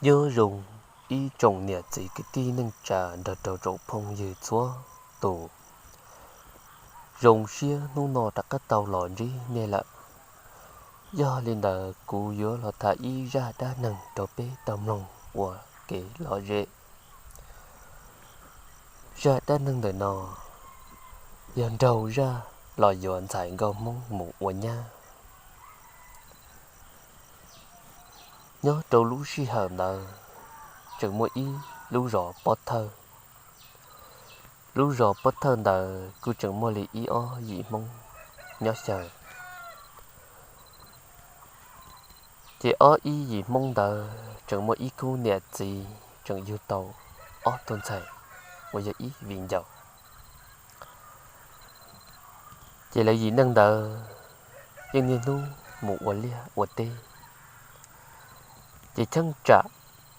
Nyob zoo ib tsoom niam txiv kwv tij neej tsa nrog rau tsoom phooj ywg txhua tus. Zoo siab hnub no rov qab tau los ntsib nej lawm. Yog li ntawd kuv yuav los tham ib zaj dab neeg rau peb tau mloog ua kev lom zem. Zaj dab neeg ntawm no yog nraug zaj los yuav ntxhais nkauj Hmoob mus ua nyab. Nyob rau lub sij hawm ntawd tseem muaj ib lub zos pob thawj. Lub zos pob thawj ntawd kuj tseem muaj li ib ob yim Hmoob nyob xyaw. Ces ob ib yim Hmoob ntawd tseem muaj ib khub niam txiv tseem yug tau ob tug ntxhais uas yog ib viv ncaus. Ces lawv yim neeg ntawd yeej niaj hnub mus ua liaj ua teb. Ces cheeb tsam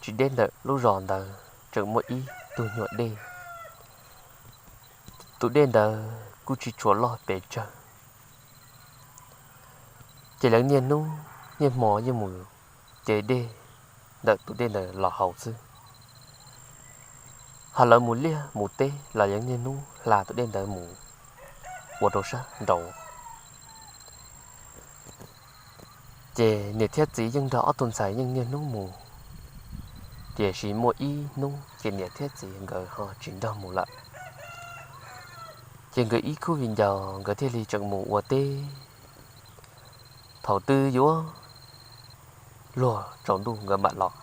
tsis deb ntawm lub zos ntawd tseem muaj ib tug nyuag dej. Tus dej ntawd kuj tsis tshua loj pes tsawg. Ces lawv niaj hnub niaj hmo yeej mus ce dej ntawm tus dej ntawd los haus xwb. Ho lawv mus liaj mus teb los yeej niaj hnub hla tus dej ntawd mus ua rau sab nraud. Ces niam thiab txiv yeej nrog ob tug ntxhais yeej niaj hnub mus, tiam sis muaj ib hnub ces niam thiab txiv nkawd ho tsis nrog mus lawm. Ces nkawd ib khub viv ncaus nkawd thiaj li tseem mus ua teb. Thaum twg yuav luag tsaus ntuj nkawd mam los.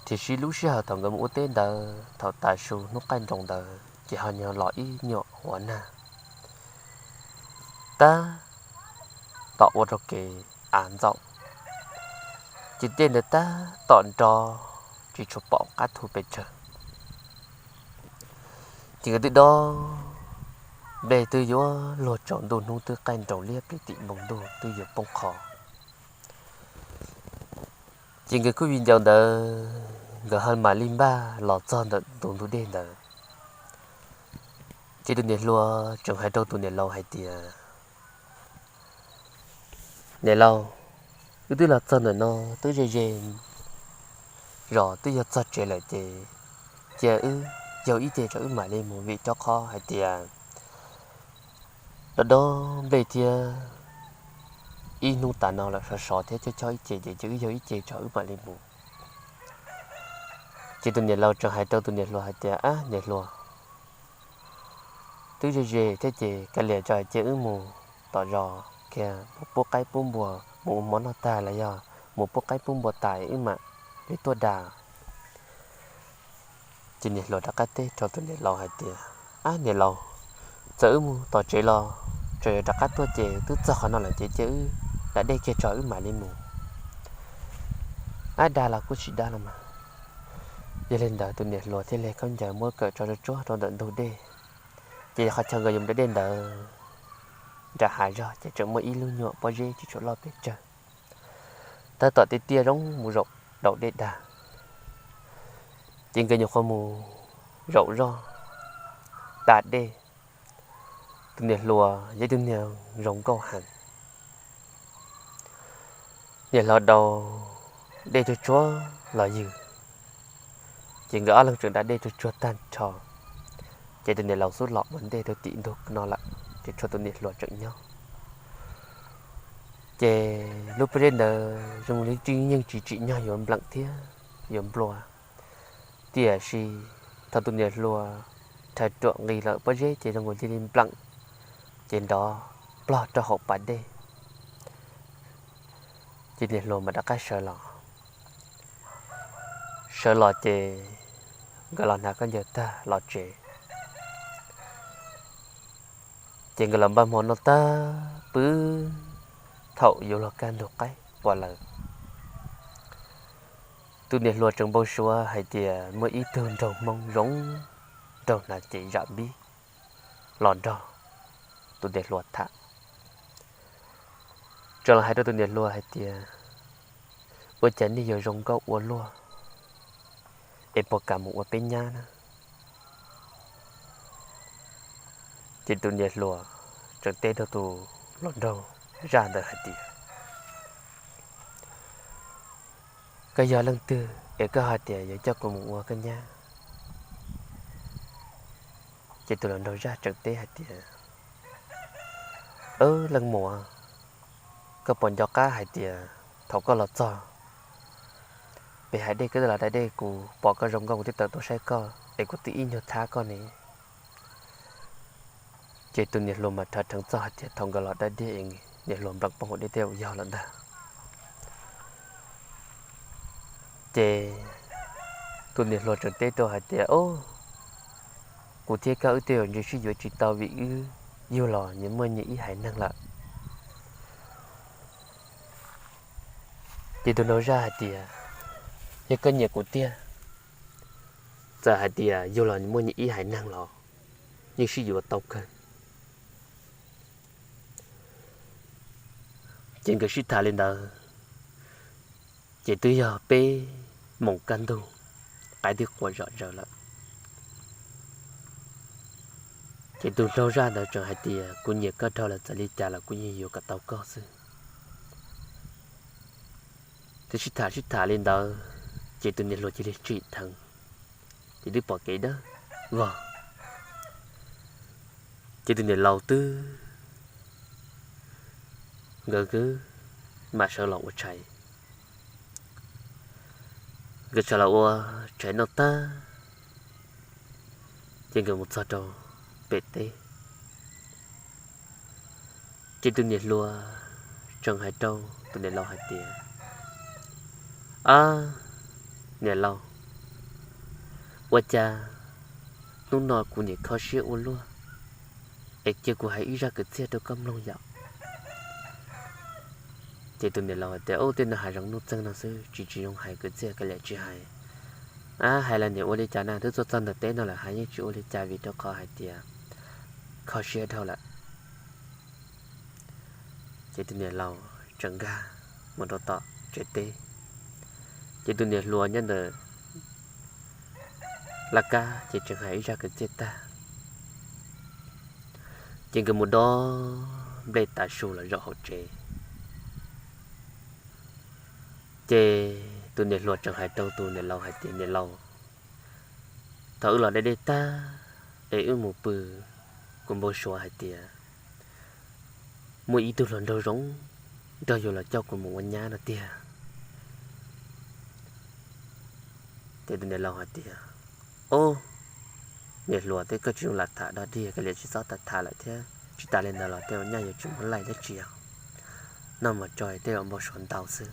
Tiam sis lub sij hawm thaum nkawd mus ua teb ntawd thaum tav su hnub qaij nroos ntawd ces ho nyuag los ib nyuam huab nag tab tom ua rau kev av ntxaum. Ces dej ntawd tab tom nro tsis tshua pom qab thu pes tsawg. Ces nkawd twb dob nplej twb yuav luag tsaus ntuj hnub twb qaij nroos liab pliv tim npoo ntuj twb yuav poob qho. Ces nkawd khub viv ncaus ntawd nkawd ho mam li npaj los txog ntawm tus ntug dej ntawd. Ces tus niam hluas tseem hais rau tus niam laus hais tias, Niam laus, wb twb los txog ntawm no twb ze ze zos twb yog txog tsev lawm ces cia wb yaug ib ce tso wb mam li mus, vim rau qhov hais tias dob dob nplej thiab ib hnub tas no lawm sov sov thiab chob chob ib ce ces cia wb yaug ib ce tso wb mam li mus. Ces tus niam laus tseem hais rau tus niam hluas hais tias, Ab niam hluas, twb ze ze thiab ces kav liam tso cia wb mus tom zos kiag mus pub qaib pub npua, mus ua mov noj tag los yog mus pub qaib pub npua tas wb mam li tuaj da. Ces niam hluas rov qab teb rau tus niam laus hais tias, Ab niam laus, txawm wb mus tom tsev los tseem yuav rov qab tuaj ces twb txog qhov no lawm ces cia wb da dej kiag tso wb mam li mus. Ab, dag los kuj tsis dag los mas. Yog li ntawd tus niam hluas thiaj li khaub ncaws muab kawm tso tsuag tsuag rau ntawm ntug dej. Ces qhov chaw nkawd yuav mus da dej ntawd nram hav zog ces tseem muaj ib lub nyuam pob zeb tsis tshua loj pes tsawg, tab tom tiaj tiaj zoo mus zaum daus dej dag. Ces nkawd nyuam qhuav mus zaum zog da dej. Tus niam hluas yog ib tug niag zoo nkauj heev. Niam hluas daus dej tsuag tsuag los ywg, ces nkawd ob leeg tseem da dej tsuag tsuag tag nrho, ces tus niam laus xub los ua ntej rau tim ntug no lawm ces tshuav tus niam hluas tseem nyob. Ces lub pob zeb ntawd zoo li yeej tsis tsim nyog yuav npleem thiab yuav nplua, tiam sis thaum tus niam hluas rhais ruam nqis lawm pob zeb ces zoo li npleem, ces nrov plog rau hauv pas dej. Ces niam hluas mas rov qab sawv los. Sawv los ces nkawd los hnav khaub ncaws tag los tsev. Ces nkawd los npaj hmo noj tag pw, thaum yuav luag kaj ntug qaib pom lawm, tus niam hluas tseem npau suav hais tias muaj ib tug nraug Hmoob zoo nraug hnav cev zam npib los nrog tus niam hluas tham. Tseem los hais rau tus niam hluas hais tias, Ua cas nej yuav zoo nkauj ua luaj es puas kam mus ua peb nyab na? Ces tus niam hluas tseem teb rau tus hluas nraug zaj ntawd hais tias, Koj yog leej twg es koj hais tias yuav coj kuv mus ua koj nyab? Ces tus hluas nraug zaj tseem teb hais tias, Aws, leej muam, koj puas nco qab hais tias thaum koj los txog pem hais dej koj twb los da dej, kuv pom koj zoo nkauj kuv thiaj tawm tuaj saib koj es kuv twb ib nyuag thab koj ne. Ces tus niam hluas mas rhawv rheev txog hais tias thaum nkawd los da dej es niam hluas nplees poob hauv dej tej zaum yog lawm ntag. Ces tus niam hluas tseem teb rau hais tias, Au, kuv thiab koj wb tej zaum ntshe sib yuav tsis tau vim wb yug los nyias muaj nyias ib haiv neeg lawm. Ces tus nraug zaj hais tias, Yog koj nyiam kuv tiag, txawm hais tias yug los muaj nyias ib haiv neeg los yeej sib yuav tau kawg. Ces nkawd sib tham li ntawd, ces twb yog peb moos kaj ntug, qaib twb qua zom zaws lawm. Ces tus nraug zaj ntawd tseem hais tias, Kuv nyiam koj dhau lawm, txawm li cas los kuv yeej yuav kom tau koj xwb. Twb sib tham sib tham li ntawd, ces tus niam hluas cia li tsim dheev, ces twb pom kev dawb vog. Ces tus niam laus twb, nkawd mam sawv los ua tshais. Nkawd sawv los ua tshais noj tag, ces nkawd mus txog rau pem teb. Ces tus niam hluas tseem hais rau tus niam laus hais tias, Ab, niam laus, ua cas hnub no kuv niam kho siab ua luaj, es cia kuv hais ib zaj kwv txhiaj rau koj mloog yom? Ces tus niam laus hais tias, Ub, tej no hav zoov nuj txeeg no xwb, tsis tsis zoo hais kwv txhiaj, kav liam tsis hais. Ab, hais los niam ua li cas na, twb txog txog ntawm teb no lawm hais yeej tsis ua li cas vim rau qhov hais tias kho siab dhau lawm. Ces tus niam laus tseem nkag mus rau tom tsev teb, ces tus niam hluas nyob ntawm laj kab ces tseem hais ib zaj kwv txhiaj tag, ces nkawd mus dob nplej tav su los zaum hauv tsev. Ces tus niam hluas tseem hais rau tus niam laus hais tias, Niam laus, thaum wb los da dej tag es wb mus pw, kuv npau suav hais tias muaj ib tug hluas nraug zoo nraug yuav los coj kuv mus ua nyab no tiag. Ces tus niam laus hais tias, Ob, niam hluas, tej koj tsis zoo lam tham dog dig, kav liam tsis txhob tham tham lawm thiab, tsis tas li ntawd los tej ua nyab yuav tsis muaj laij dab tsi os, noj mov tsau tej zaum npau suav ntau xwb.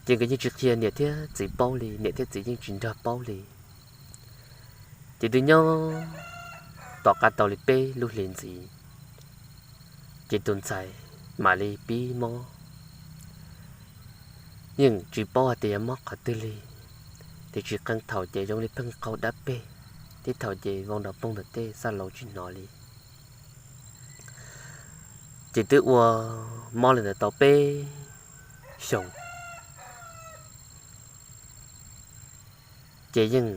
Ces nkawd yeej tsis qhia niam thiab txiv paub li, niam thiab txiv yeej tsis nrog paub li. Ces twb nyob tom qab tau li peb lub hlis ntxiv, ces tus ntxhais mam li pib mob. Yeej tsis paub hais tias yog mob qhov twg li, tiam sis qee thaum ces zoo li pheej qaug dab peg, tej thaum ces vau nrov poog ntawm tej xaj laus tsis hnov li. Ces twb ua mob li ntawd tau peb xyoos, ces yeej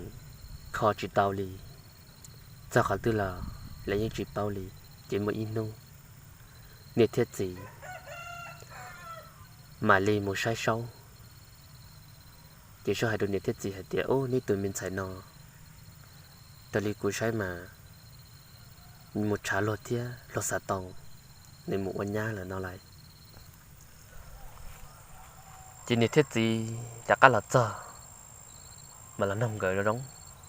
kho tsis tau li, txog qhov twg los lawv yeej tsis paub li. Ces muaj ib hnub niam thiab txiv mam li mus saib saub, ces saub hais rau niam thiab txiv hais tias, Ub, neb tus me ntxhais no, raws li kuv saib mas mus tshav luag thiab luag xav tau nws mus ua nyab lawm no lauj. Ces niam thiab txiv rov qab los txog, mas los noog nkawd zoo zoo,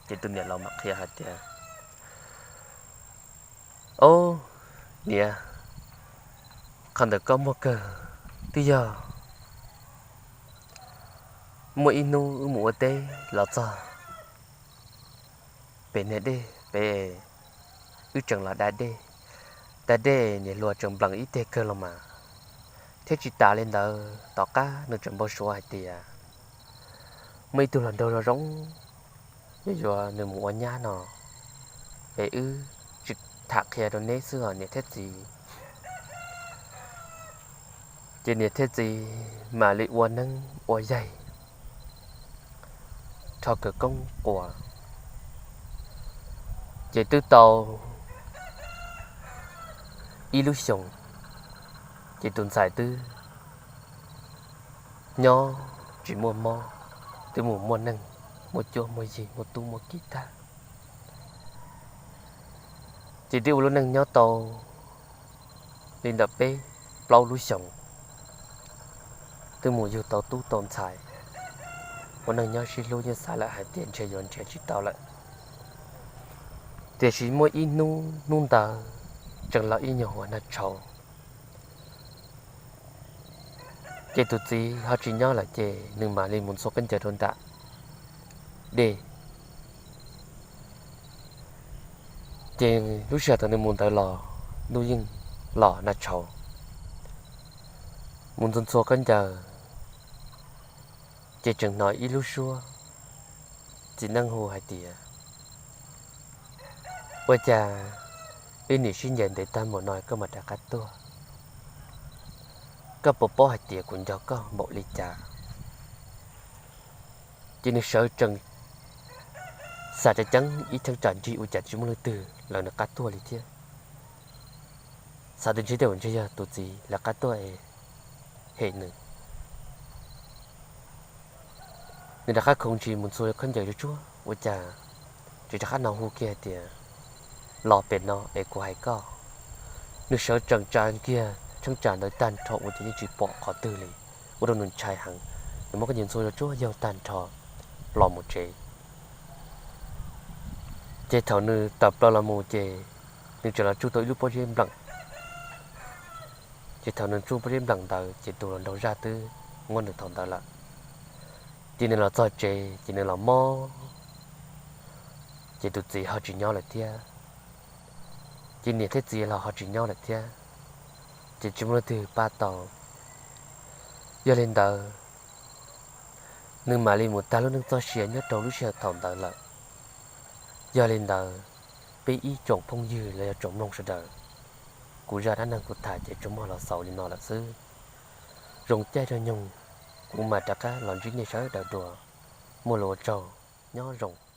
ces tus niam laus mam qhia hais tias, Ob, niam, qhov ntawm koj muaj kawg, twb yog muaj ib hnub wb mus ua teb los txog pem niag dej pem, wb tseem los da dej, da dej niam hluas tseem nplees ib teg kawg los mas, thiab tsis tas li ntawd tom qab nws tseem npau suav hais tias muaj ib tug hluas nraug zoo zoo yuav yuav nws mus ua nyab no, es wb tsis tham qhia rau neb xwb os niam thiab txiv. Ces niam thiab txiv mam li ua neeb ua yaig, rho khawv koob quas, ces twb tau ib lub xyoos, ces tus ntxhais twb nyob tsis muaj mob, twb mus muaj neej, muaj cuab muaj yig, muaj tub muaj kiv tag. Ces twb ua lub neej nyob tau li ntawm peb plaub lub xyoos, twb mus yug tau tub tau ntxhais, ua neej nyob sib hlub, yeej xav lawm hais tias nrhiav yuav nrhiav tsis tau lawm. Tiam sis muaj ib hnub, hnub ntawd tseem los ib nyuag huab nag tshauv, ces tus txiv ho tsis nyob lawm ces nws mam li mus ntxhua khaub ncaws rau nram dej. Ces lub sij hawm thaum nws mus ntawd los ntuj yeej los nag tshauv, mus ntxhua ntxhua khaub ncaws, ces tseem hnov ib lub suab txiv neej hu hais tias, Ua cas wb nim sib ncaim ntev tag mus no koj mam rov qab tuaj? Koj puas paub hais tias kuv nco koj npaum li cas? Ces nws sawv tsees, xav tseeb ceeb ib cheeb tsam nrig ua cas tsis muaj leej twg lawv nws qab tuaj li thiab. Xav tias ntshe tej zaum ntshe yog tus txiv lawv qab tuaj es hem nws. Nws rov qab khoov ntshis mus ntxhua khaub ncaws tsuag tsuag ua cas tsis rov qab hnov hu kiag hais tias, Los pem no es kuv hais koj. Nws sawv tsees tsa kiag cheeb tsam ntawd tag nrho ua cas yeej tsis pom qhov twg li, ua rau nws ntshai heev. Nws muab khaub ncaws ntxhua tsuag tsuag yaug tag nrho los mus tsev. Ces thaum nws tawm plaws los mus ces nws tseem los tsuj tau ib lub pob zeb npleem. Ces thaum nws tsuj pob zeb npleem ntawd ces tus hluas nraug zaj twb muab nws thaum ntawd lawm. Ces nws los txog tsev ces nws los mob, ces tus txiv ho tsis nyob lawm thiab, ces niam thiab txiv los ho tsis nyob lawm thiab, ces tsis muaj leej twg pab tau. Yog li ntawd, nws mam li mus tag lub neej txoj sia nyob rau lub sij hawm thaum ntawd lawm. Yog li ntawd, peb ib tsoom phooj ywg los yog tsoom mloog sawv daws, kuv zaj dab neeg kuv tham ces tsuas muaj los xaus li no lawm xwb. Zoo caij zoo nyoog, kuv mam rov qab los ntsib nej sawv daws dua. Muaj lus ua tsaug, nyob zoo.